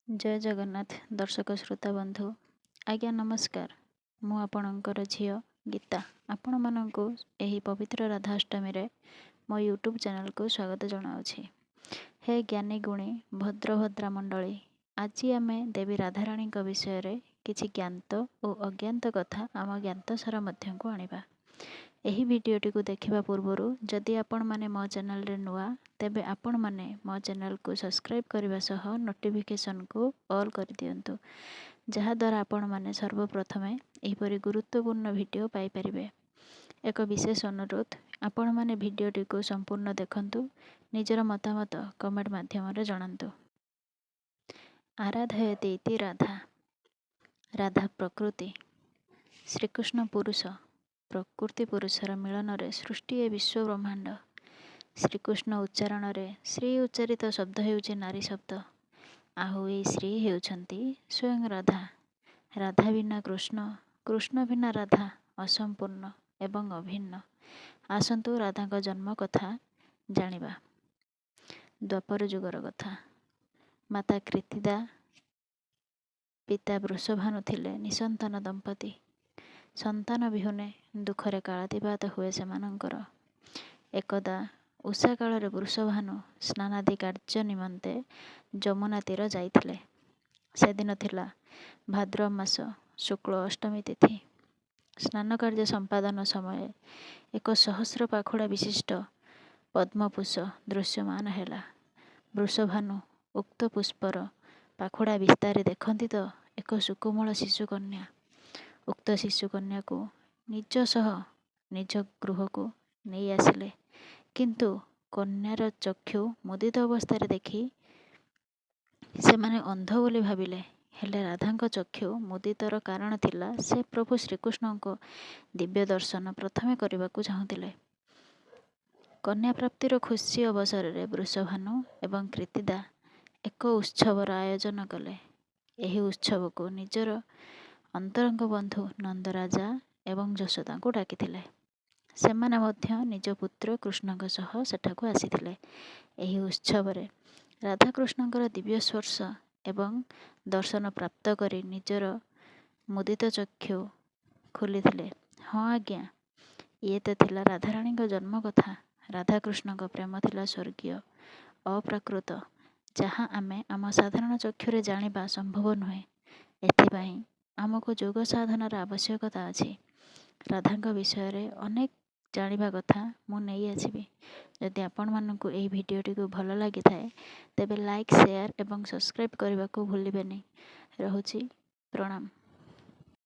ଜୟ ଜଗନ୍ନାଥ ଦର୍ଶକ ଶ୍ରୋତା ବନ୍ଧୁ, ଆଜ୍ଞା ନମସ୍କାର। ମୁଁ ଆପଣଙ୍କର ଝିଅ ଗୀତା ଆପଣମାନଙ୍କୁ ଏହି ପବିତ୍ର ରାଧାଅଷ୍ଟମୀରେ ମୋ ୟୁଟ୍ୟୁବ୍ ଚ୍ୟାନେଲକୁ ସ୍ୱାଗତ ଜଣାଉଛି। ହେ ଜ୍ଞାନୀ ଗୁଣୀ ଭଦ୍ରଭଦ୍ରା ମଣ୍ଡଳୀ, ଆଜି ଆମେ ଦେବୀ ରାଧାରାଣୀଙ୍କ ବିଷୟରେ କିଛି ଜ୍ଞାତ ଓ ଅଜ୍ଞାତ କଥା ଆମ ଜ୍ଞାତସାର ମଧ୍ୟକୁ ଆଣିବା। ଏହି ଭିଡ଼ିଓଟିକୁ ଦେଖିବା ପୂର୍ବରୁ ଯଦି ଆପଣମାନେ ମୋ ଚ୍ୟାନେଲରେ ନୂଆ, ତେବେ ଆପଣମାନେ ମୋ ଚ୍ୟାନେଲକୁ ସବସ୍କ୍ରାଇବ୍ କରିବା ସହ ନୋଟିଫିକେସନ୍କୁ ଅଲ୍ କରିଦିଅନ୍ତୁ, ଯାହାଦ୍ୱାରା ଆପଣମାନେ ସର୍ବପ୍ରଥମେ ଏହିପରି ଗୁରୁତ୍ୱପୂର୍ଣ୍ଣ ଭିଡ଼ିଓ ପାଇପାରିବେ। ଏକ ବିଶେଷ ଅନୁରୋଧ, ଆପଣମାନେ ଭିଡ଼ିଓଟିକୁ ସମ୍ପୂର୍ଣ୍ଣ ଦେଖନ୍ତୁ, ନିଜର ମତାମତ କମେଣ୍ଟ ମାଧ୍ୟମରେ ଜଣାନ୍ତୁ। ଆରାଧୟତି ଇତି ରାଧା। ରାଧା ପ୍ରକୃତି, ଶ୍ରୀକୃଷ୍ଣ ପୁରୁଷ। ପ୍ରକୃତି ପୁରୁଷର ମିଳନରେ ସୃଷ୍ଟି ଏ ବିଶ୍ୱ ବ୍ରହ୍ମାଣ୍ଡ। ଶ୍ରୀକୃଷ୍ଣ ଉଚ୍ଚାରଣରେ ଶ୍ରୀ ଉଚ୍ଚାରିତ ଶବ୍ଦ ହେଉଛି ନାରୀ ଶବ୍ଦ। ଆଉ ଏଇ ଶ୍ରୀ ହେଉଛନ୍ତି ସ୍ୱୟଂ ରାଧା। ରାଧା ବିନା କୃଷ୍ଣ, କୃଷ୍ଣ ବିନା ରାଧା ଅସମ୍ପୂର୍ଣ୍ଣ ଏବଂ ଅଭିନ୍ନ। ଆସନ୍ତୁ ରାଧାଙ୍କ ଜନ୍ମ କଥା ଜାଣିବା। ଦ୍ୱାପର ଯୁଗର କଥା। ମାତା କୀର୍ତ୍ତିଦା, ପିତା ବୃଷଭାନୁ ଥିଲେ ନିଃସନ୍ତାନ ଦମ୍ପତି। ସନ୍ତାନ ବିହୁନେ ଦୁଃଖରେ କାଳାତିପାତ ହୁଏ ସେମାନଙ୍କର। ଏକଦା ଉଷା କାଳରେ ବୃଷଭାନୁ ସ୍ନାନାଦି କାର୍ଯ୍ୟ ନିମନ୍ତେ ଯମୁନା ତୀର ଯାଇଥିଲେ। ସେଦିନ ଥିଲା ଭାଦ୍ରବ ମାସ ଶୁକ୍ଳ ଅଷ୍ଟମୀ ତିଥି। ସ୍ନାନ କାର୍ଯ୍ୟ ସମ୍ପାଦନ ସମୟେ ଏକ ସହସ୍ର ପାଖୁଡ଼ା ବିଶିଷ୍ଟ ପଦ୍ମପୁଷ୍ପ ଦୃଶ୍ୟମାନ ହେଲା। ବୃଷଭାନୁ ଉକ୍ତ ପୁଷ୍ପର ପାଖୁଡ଼ା ବିସ୍ତାରି ଦେଖନ୍ତି ତ ଏକ ସୁକୋମଳ ଶିଶୁକନ୍ୟା। ଉକ୍ତ ଶିଶୁକନ୍ୟାକୁ ନିଜ ସହ ନିଜ ଗୃହକୁ ନେଇ ଆସିଲେ। କିନ୍ତୁ କନ୍ୟାର ଚକ୍ଷୁ ମୁଦିତ ଅବସ୍ଥାରେ ଦେଖି ସେମାନେ ଅନ୍ଧ ବୋଲି ଭାବିଲେ। ହେଲେ ରାଧାଙ୍କ ଚକ୍ଷୁ ମୁଦିତର କାରଣ ଥିଲା, ସେ ପ୍ରଭୁ ଶ୍ରୀକୃଷ୍ଣଙ୍କ ଦିବ୍ୟ ଦର୍ଶନ ପ୍ରଥମେ କରିବାକୁ ଚାହୁଁଥିଲେ। କନ୍ୟା ପ୍ରାପ୍ତିର ଖୁସି ଅବସରରେ ବୃଷଭାନୁ ଏବଂ କୀର୍ତ୍ତିଦା ଏକ ଉତ୍ସବର ଆୟୋଜନ କଲେ। ଏହି ଉତ୍ସବକୁ ନିଜର ଅନ୍ତରଙ୍ଗ ବନ୍ଧୁ ନନ୍ଦରାଜା ଏବଂ ଯଶୋଦାଙ୍କୁ ଡାକିଥିଲେ। ସେମାନେ ମଧ୍ୟ ନିଜ ପୁତ୍ର କୃଷ୍ଣଙ୍କ ସହ ସେଠାକୁ ଆସିଥିଲେ। ଏହି ଉତ୍ସବରେ ରାଧାକୃଷ୍ଣଙ୍କର ଦିବ୍ୟ ସ୍ପର୍ଶ ଏବଂ ଦର୍ଶନ ପ୍ରାପ୍ତ କରି ନିଜର ମୁଦିତ ଚକ୍ଷୁ ଖୋଲିଥିଲେ। ହଁ ଆଜ୍ଞା, ଇଏ ତ ଥିଲା ରାଧାରାଣୀଙ୍କ ଜନ୍ମ କଥା। ରାଧାକୃଷ୍ଣଙ୍କ ପ୍ରେମ ଥିଲା ସ୍ୱର୍ଗୀୟ, ଅପ୍ରାକୃତ, ଯାହା ଆମେ ଆମ ସାଧାରଣ ଚକ୍ଷୁରେ ଜାଣିବା ସମ୍ଭବ ନୁହେଁ। ଏଥିପାଇଁ ଆମକୁ ଯୋଗ ସାଧନାର ଆବଶ୍ୟକତା ଅଛି। ରାଧାଙ୍କ ବିଷୟରେ ଅନେକ ଜାଣିବା କଥା ମୁଁ ନେଇ ଆସିବି। ଯଦି ଆପଣମାନଙ୍କୁ ଏହି ଭିଡ଼ିଓଟିକୁ ଭଲ ଲାଗିଥାଏ, ତେବେ ଲାଇକ୍, ସେୟାର ଏବଂ ସବସ୍କ୍ରାଇବ୍ କରିବାକୁ ଭୁଲିବେନି। ରହୁଛି, ପ୍ରଣାମ।